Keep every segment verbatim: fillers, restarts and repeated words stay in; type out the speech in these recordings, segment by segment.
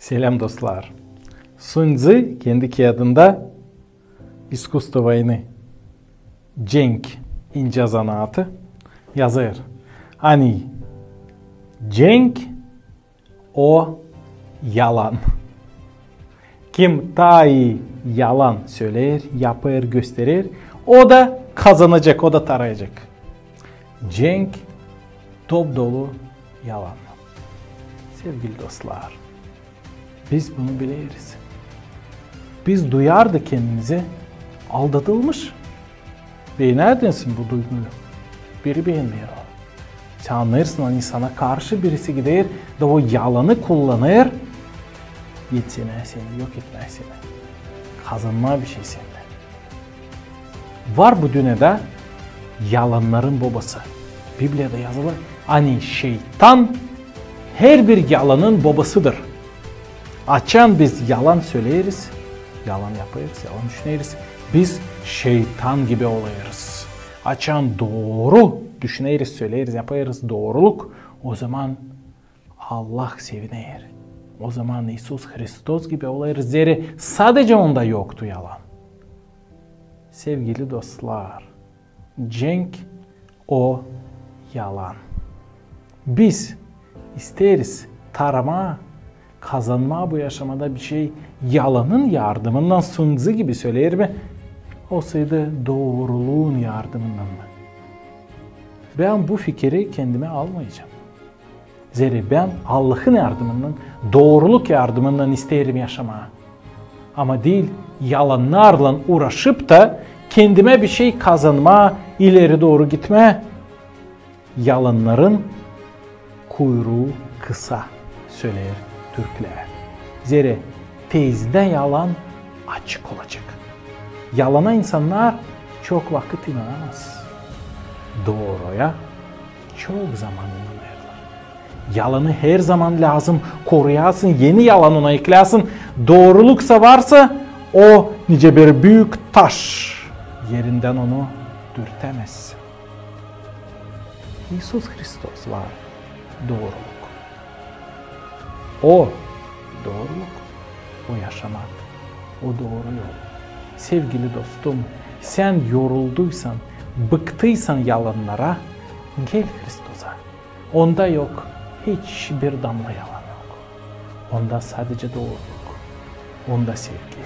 Selam, dostlar. Sun Tzu kendi kiyadında «Искусство войны», cenk incä zanaatı, yazêr, ani cenk o yalan. Kim taa ii yalan söleer, yapêr, gösterer, o da kazanacek, o da tarayacek. Cenk dop-dolu yalan. Sevgili dostlar, biz bunu bileriz. Biz duyardık kendimizi aldatılmış. Beğenärdin sän bu duyguyu? Biri beğenmeer onu. Sän annêêrsın, ani sana karşı birisi gider da o yalanı kullanêr, etsinä seni, yok etmää seni, kazanmaa bir şey sendän. Var bu dünnedä yalannarın bobası. Bibliyada yazılı, ani şeytan herbir yalanın bobasıdır. Açan biz yalan söleeriz, yalan yapêrız, yalan düşüneriz, biz şeytan gibi olêrız. Açan dooru düşüneriz, söleeriz, yapêrız dooruluk, ozaman Allah seviner. Ozaman İisus Hristos gibi olêrız, zerä sadecä Onda yoktu yalan. Sevgili dostlar, cenk o yalan. Biz isteeriz taramaa, kazanmaa bu yaşamada bir şey yalanın yardımından, Sun Tzu gibi söleer mi, olsaydı dooruluun yardımından mı? Bän bu fikiri kendimä almayacam. Zerä bän Allahın yardımından, dooruluk yardımından isteerim yaşamaa. Ama diil yalannarlan uuraşıp da kendimä bir şey kazanmaa, ileri dooru gitmää. Yalannarın kuyruu kısa, söleer türklär. Zerä tezdä yalan açık olacek. Yalana insannar çok vakıt inanamaz. Dooruya çok zaman inanêrlar. Yalanı herzaman lääzım koruyasın, eni yalan ona ekleyäsin. Dooruluksa varsa, o nicä bir büük taş, erindän onu dürtämezsin. İisus Hristos var dooruluk. O dooruluk, o yaşamak, o dooru yol. Sevgili dostum, sän yorulduysan, bıktıysan yalannara, gel Hristosa. Onda yok hiçbir damla yalan yok. Onda sadecä dooruluk. Onda sevgi.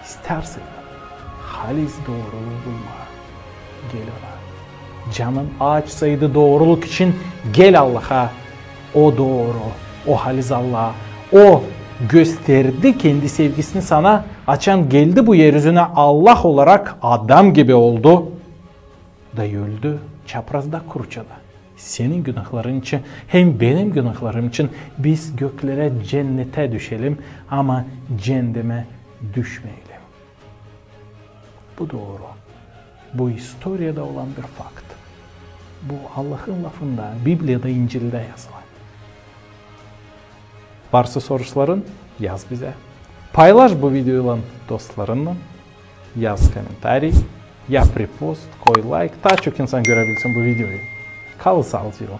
İstärsän halis dooruluu bulmaa, gel Ona. Canın aaçsaydı dooruluk için, gel Allaha. O dooru, o halis Allah. O gösterdi kendi sevgisini sana, açan geldi bu er üzünä Allah olarak, adam gibi oldu da öldü çaprazda, kruçada. Senin günahların için hem benim günahlarım için biz göklerä, cennetä düşelim, ama cendemä düşmeyelim. Bu dooru. Bu istoriyada olan bir fakt. Bu Allahın lafında, Bibliyada, İncildä yazılı. Varsa soruşların, yaz bizä. Paylaş bu videoylan dostlarınnan, yaz komentariy, yap repost, koy layk, taa çok insan görebilsin bu videoyu. Kalın saalıcaklan.